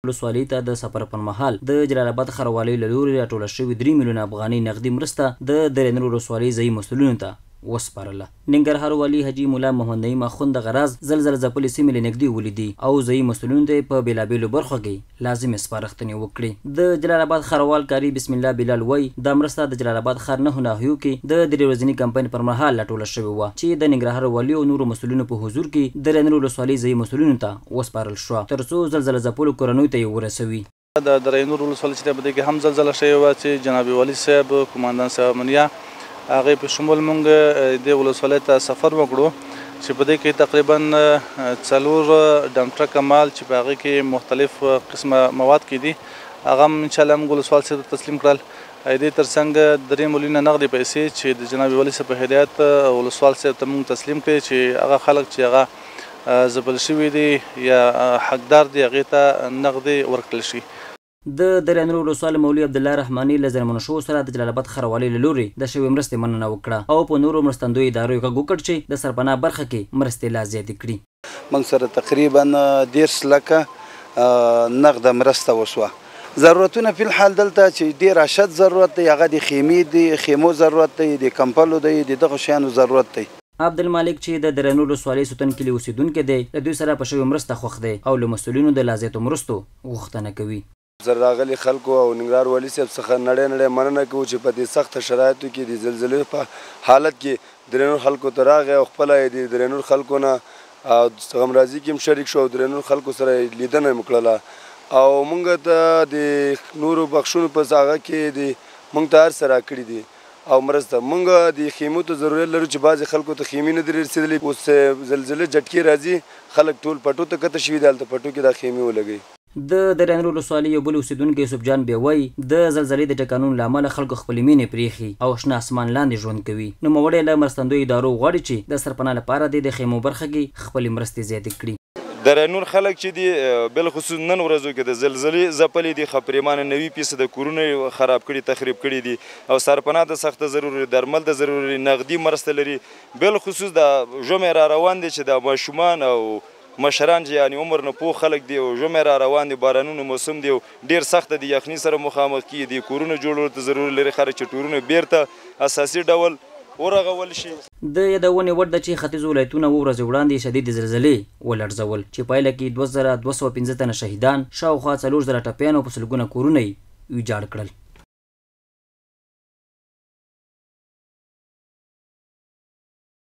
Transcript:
ولسوالۍ ته د سفر پر مهال د جلال اباد ښاروالۍ له لوري راټوله شوې 3 میلیونه افغانۍ نغدي مرسته د درې نور ولسوالۍ ځايي مسؤلینو ته وسپارله. ننګرهار والي حاجي ملا محمد نعیم اخوند دغه راز زلزله ځپلې سیمې له نږدې ولیدې او ځايي مسؤلینو ته یې په بېلابېلو برخو کې لازمې سپارښتنې وکړې. د جلال اباد ښاروال قاري بسم الله بلال وايي، دا مرسته د جلال اباد ښار 9 ناحیو کې د 3 ورځني کمپاین پر مهال راټوله شوې وه چې د ننګرهار والي او نورو مسؤلینو په حضور کې د درې نور ولسوالۍ ځايي مسؤلینو ته وسپارل شوه ترڅو زلزله ځپلو کورنیو ته یې ورسوي. د درې نور ولسوالۍ چې په دې کې هم زلزله شوې وه چې جناب والي صاحب، قوماندان صاحب امنیه، هغې په شمول مونږ دې ولسوالۍ ته سفر وکړو چې په دې کې تقریبا 4 ډم ټرکه مال چې په هغې کې مختلف قسمه مواد کې دي، هغه هم انشاءالله موږ ولسوال صاحب ته تسلیم کړل. دې ترڅنګ 3 میلیونه نغدې پیسې چې د جناب والي صاحب په هدایت ولسوال صاحب ته موږ تسلیم کړې چې هغه خلک چې هغه ځپل شوي دي یا حقدار دي هغې ته نغدې ورکړل شي. د درې نور ولسوال مولوي عبدالله رحماني له زیانمنو شوو سره د جلال اباد ښاروالۍ له لوري د شوې مرستې مننه وکړه او په نورو مرستندویو ادارو یې غږ وکړ چې د سرپناه برخه کې مرستې لا زیاتې کړي. موږ سره تقریبا 30 لکه نغده مرسته وشوه. ضرورتونه فی الحال دلته چې ډېر اشد ضرورت دی، هغه د خیمې دی، خیمو ضرورت دی، د کمپلو دی، د دغو شیانو ضرورت دی. عبدالمالک چې د درې نور ولسوالۍ سوتن کلي اوسېدونکی دی، له دوی سره په شوې مرسته خوښ دی او له مسؤلینو د لا زیاتو مرستو غوښتنه کوي. سره راغلي خلکو او ننګرهار والي صاحب څخه نړۍ نړۍ مننه کوو چې په دې سخته شرایطو کې د زلزلې په حالت کې درې نور خلکو ته راغی او خپله یې د درې نور خلکو نه غمرازي کې هم شریک شو او درې نور خلکو سره یې لیدنه هم وکړله او موږ ته د نورو بخشونو په هغه کې د موږ ته هر څه راکړي دي او مرسته. موږ د خیمو ته ضرورت لرو چې بعضې خلکو ته خیمې نه دي رسېدلې. اوس زلزلې جټکې راځي، خلک ټول پټو ته کته شوي دي، هلته پټو کې دا خیمې ولګوي. د درې نور ولسوالۍ یو بل اوسېدونکی یوسف جان بیا وایي، د زلزلې د ټکانونو له امله خلکو خپلې مینې پرېښي او شنه اسمان لاندې ژوند کوي. نوموړی له مرستندویو ادارو غواړي چې د سرپناه لپاره دې د خیمو برخه کې خپلې مرستې زیاتې کړي. درې نور خلک چې دي بالخصوص نن ورځو کې د زلزلې ځپلې دي، ښه پرېمانه 90% کورونه یې خراب کړي، تخریب کړي دي او سرپناه ته سخته ضروري، درمل ته ضروري، نغدي مرسته لري. بالخصوص دا ژمی را روان دی چې دا ماشومان او مشران چې یعنې عمر نه پوه خلک دي او ژمی را روان دي، بارانونو موسم دی او ډېر سخته دي، یخني سره مخامخ کېږي. د کورونو جوړولو ته ضروري لري، خلک چې ټورونه بېرته اساسي ډول ورغول شي. د یادونې وړ ده چې ختیځو ولایتونه 7 ورځې وړاندې شدیدې زلزلې ولړزول چې پایله کې 2205 تنه شهیدان، شاوخوا 4000 ټپیان او په سلګونه کورونه یې ویجاړ کړل.